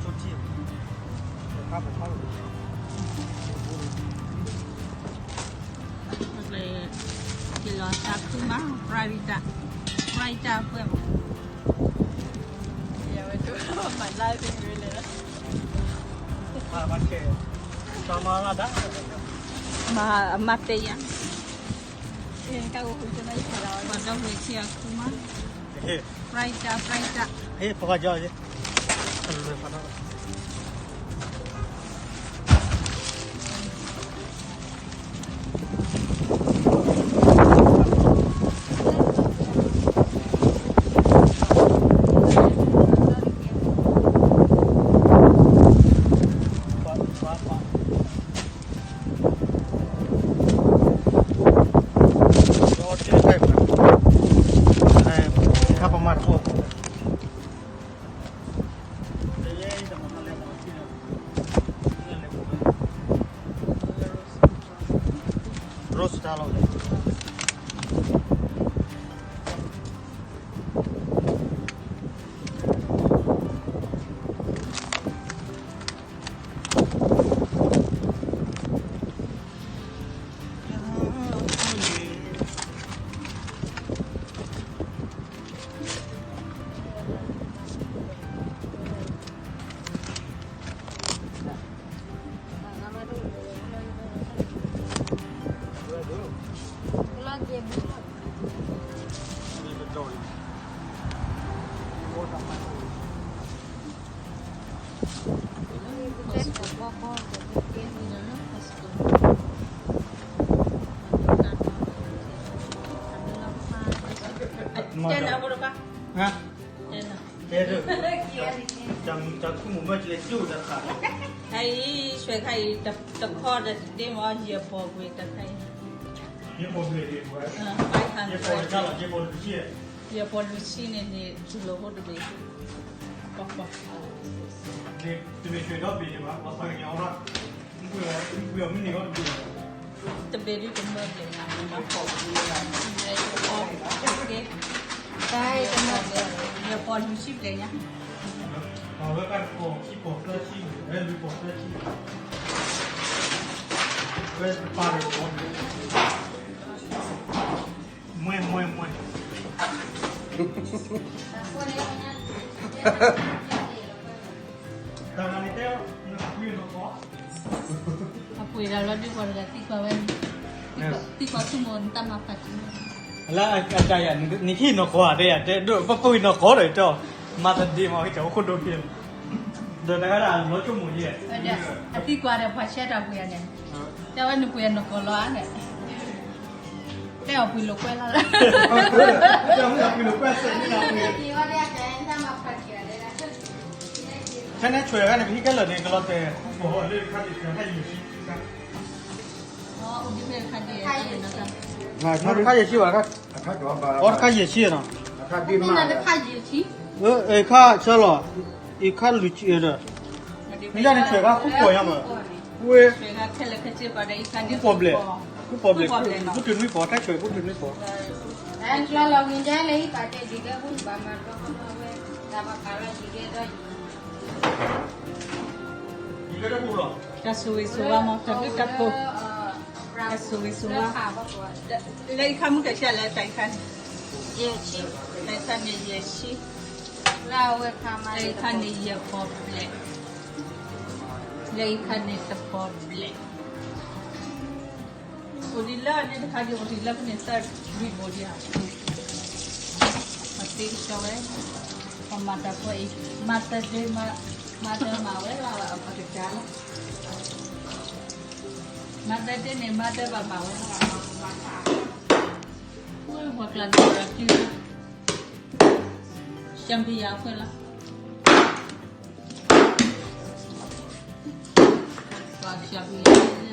က့ၤလီၤတၢ်ခုမး ပရၤဒံတၢ် ပရၤဒံတၢ်အပှဲၤမး မၤတဲယၤ ပှၤဒီဝဲၢ်ဆံအခုမး ပရၤဒံတၢ် ပရၤဒံတၢ် Roast တၢ်လီၤ တဲနၤဘိတကါ တဲနၤ တဲဒၣ် တၢ်ခူမူၣ်မၢကလဲၤကၠိတၢ်ခါ အံၤ ဆွဲခါအံၤ တခီတဒ့မ့ၢ် ယဲၢ်ပီၢ်ကွံာ်တခါအံၤ ယဲၢ်ပီၢ်ကွံာ် ယဲၢ်ပီၢ်တခါလီၤ ယဲၢ်ပီၢ်လွံၢ်ဆံန့ၣ်န့ၣ် တူၢ်လိာ်ဖိတဘ့ၣ် တဘ့ၣ်ဆွဲဒီဘ့ၣ်န့ၣ်ဘၣ် ပှၤသးကညီၤအီၣ် တဘ့ၣ်ဒုတမၢဘျဲၣ်ညါ တမၢဘျဲၣ် ယဲၢ်ပီၢ်လွံၢ်ဆံဘျဲၣ်ညါ မွဲမွဲမွဲ တၢ်ဂၤန့ၣ်တဲ အပှ့ၤဒၣ်လီၤဒုးပှၤတဂၤ သံကွၢ်ဝဲန့ၣ် သံကွၢ်ဆူမိၢ်နတၢ်မၤဖးထီ လၢအတၢ်ယၤ နဟံၣ်နီၢ်ကီၢ်ဧါ တဲယၤ တဲဒိၣ် ပပှ့ၤနီၢ်ကီၢ်ဒီး တဲအီၤ မၤသဒ့မး ကစၢ်အိၣ်ခိၣ်ဒိၣ်က့ၤ ဒီးတဂၤဒၣ်လီၤဆိကမိၣ်ယဲၢ် အသံကွၢ်ဒီး ပှၤဆှဲတၢ်ပှ့ၤဧါန့ၣ် တဲဝဲနပှ့ၤနီၢ်ကီၢ်လီၤဧါန့ၣ် တဲအီၤပှ့ၤလိာ်ကွဲလီၤ တဲအီၤပှ့ၤလိာ်ကွဲ ဖဲန့ၣ်ဆွဲးတဂၤန့ၣ် ပဟံၣ်ခဲလၢာ်န့ၣ် ကလီၤတဲာ် တခါယဲၢ်ဆံဘၣ် တခါယဲၢ်ဆံနီၤ အခါဆၢလီၤ အခါဆၢလီၤ အခါလွံၢ်ဆံဒီး မ့ၢ်ဒၣ်န့ၣ်ဆွဲးခါ ဃုပီၢ်ညါမး ဝဲ ဃုပီၢ်ဘျဲၣ် ဃုပီၢ်ဘျဲၣ် ဃုပီၢ်ဘျဲၣ် ဃုပီၢ်ဘျဲၣ် ဃုပီၢ်ဘျဲၣ် ဃုပီၢ်ဘျဲၣ် တၢ်ဆိၣ်ဂ့ၤဆိၣ်ဝါမး တၢ်ဘျုးတၢ်ဖှိၣ် တၢ်ဆိၣ်ဂ့ၤဆိၣ်ဝါ လၢအံၤခါမုၢ်ကဆှဲလဲၣ် တၢ်အံၤခါန့ၣ် တၢ်အံၤခါန့ၣ်ယဲၢ်ဆံ တၢ်အံၤခါန့ၣ်ယဲၢ်ပီၢ်ဘျဲၣ် လၢအံၤခါန့ၣ်တပီၢ်ဘျဲၣ် အိၣ်ဒံးလၢန့ၣ်တခါဒံး အိၣ်ဒံးလၢဖဲန့ၣ်သၢဘံၣ်ဘိဒံးဧါ ပသ့ကဆှီဝဲ ပမၤတၢ်ဖိအံၤ မၤသၢဒ့ မၤသၢမၤဝဲလၢအကစၢ်လီၤ မၤသၢဒ့န့ၣ် မၤသၢဘၣ်ဘၣ်ဝဲလီၤ ပှၤကျါန့ၣ် ပှၤခံလီၤ ရှမ်းပြည် အခွဲလီၤ ပှၤရှမ်းပြည်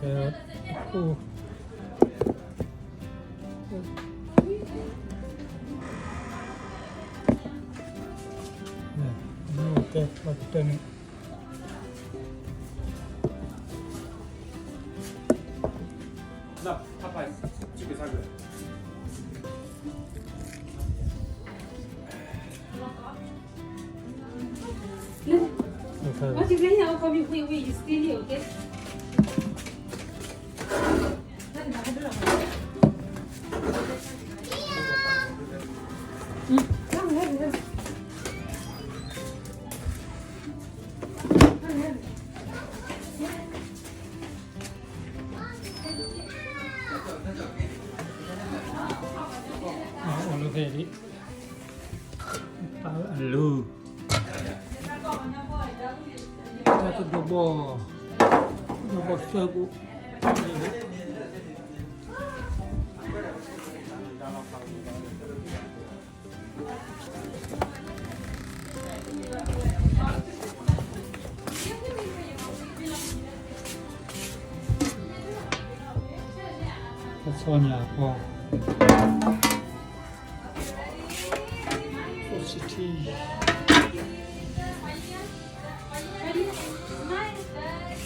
ကဲ, အိၣ်, ကဲ, ဘၣ်ကတၢၢ်န့ၣ် အိၣ်လၢဖဲအံၤ, ပာ်အလူ, တၢ်ကဒိးဘီ, ဒိးဘီသၢကိး တဆီညါအဖီ, အိၣ်စံထံ အီ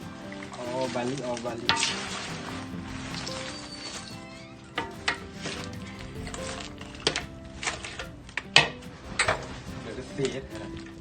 ၣ်ဘၣ်လံ အီၣ်ဘၣ်လံ, ဒီးကသ့ၣ်